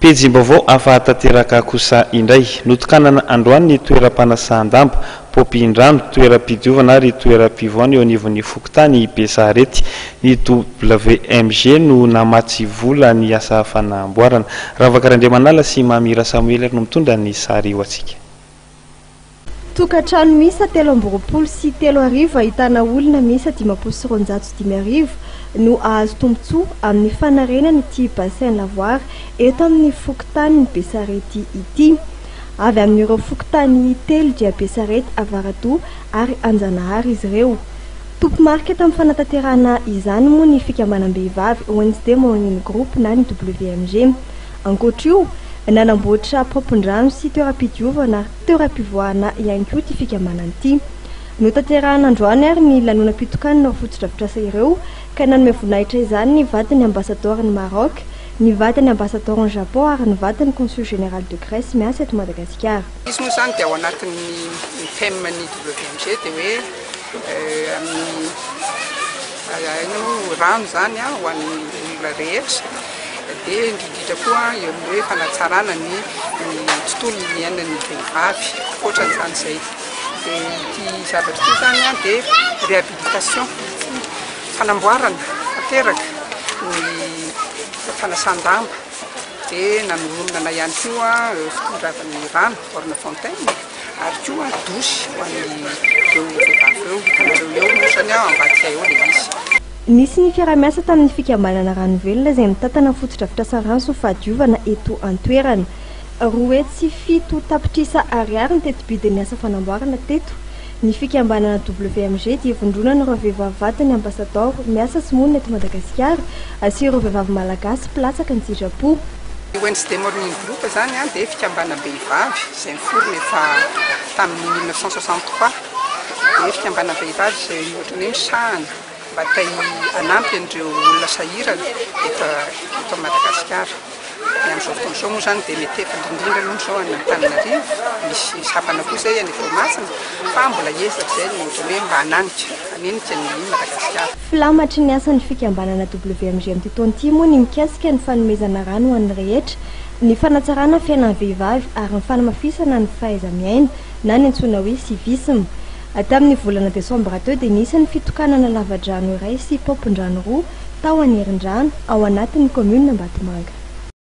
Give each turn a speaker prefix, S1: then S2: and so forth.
S1: Pejim-baovao hafa tanteraka kosa indray. Notokanana androany ny toeram-panasan-damba, paompin-drano, toeram-pidiovana ary toeram-pivoahana eo anivon'ny fokontany Besarety. Ny WMG no namatsy vola ny asa fanamboarana. Ravaka Randriamanala sy Mamy Rasamoely ary no mitondra ny sary ho antsika.
S2: Tokantrano miisa 33 ahitana olona miisa 250 no hahazo tombontsoa amin'ny fanarenana ity bassin lavoir eto amin'ny fokontanin'i Besarety ity. Avy amin'ireo fokontany telo dia Besarety, Avaradoha ary Anjanahary izy ireo. Tompomarika tamin'ny fanatanterahana izany moa ny fikambanam-behivavy Wednesday Morning Group na ny WMG. Ankoatra io, nanamboatra paompin-drano sy toeram-pidiovana ary toeram-pivoahana ihany koa ity fikambanana ity. Notanterahina androany ary ny lanonam-pitokanana ireo fotodrafitrasa ireo ka nanome voninahitra izany ny vadin'ny ambasadaoron'i Maroc, ny vadin'ny ambasadaoron'i Japon ary ny vadin'ny Consul Général de Grèce miasa eto Madagasikara.
S3: Izy moa izany dia ao anatin'ny thème-n'ny WMG dia hoe amin'ny rano izany ho an'ny olona rehetra dia indrindrindra koa eo amin'ny hoe fanatsarana ny tontolo iainan'ny vehivavy ankoatran'izany izay dia ity zavatra ity izany dia réhabilitation fanamboarana tanteraka ny fanasan-damba dia namoronana ihany koa fitondravan'ny rano borne fontaine ary koa douche ho an'ireo vehivavy ireo hitanareo eo moa izany ambadika eo ilay izy.
S2: Nisy ny fiaraha-miasa tamin'ny fikambanana Ranovelona izay mitantana ny fotodrafitrasa rano sy fahadiovana eto an-toerana. 207 tapitrisa ariary ny tetibidin'ny asa fanamboarana teto. Ny fikambanana WMG dia ivondronan'ireo vehivavy vadin'ny ambasadaoro miasa sy monina eto Madagasikara sy ireo vehivavy malagasy mpilatsaka ny sitrapo.
S3: Ny Wednesday Morning Group izany dia fikambanam-behivavy izay niforona efa tamin'ny 1963. Dia fikambanam-behivavy izay ohatran'ny hoe misahana mba te hanampy an'ireo olona sahirana eto eto Madagasikara. Ny amin'izao fotoana izao moa izany dia mety efa indrindra aloha izao any Antananarivo, misy sampana koa izay any Toamasina fa mbola ezaka izay ny ohatran'ny hoe mba hananika, hanenika ny Madagasikara.
S2: Filamatry ny asan'ny fikambanana WMG amin'ity taona ity moa ny mikasika ny fanomezana rano ho an'ny rehetra, ny fanatsarana ny fiainan'ny vehivavy ary ny fanamafisana ny fahaiza-miaina na ny antsoina hoe civisme. Tamin'ny volana desambra teo dia nisy ny fitokanana lavadrano iray sy paompin-drano roa tao Anerindrano, ao anatin'ny kaominina Ambatomanga.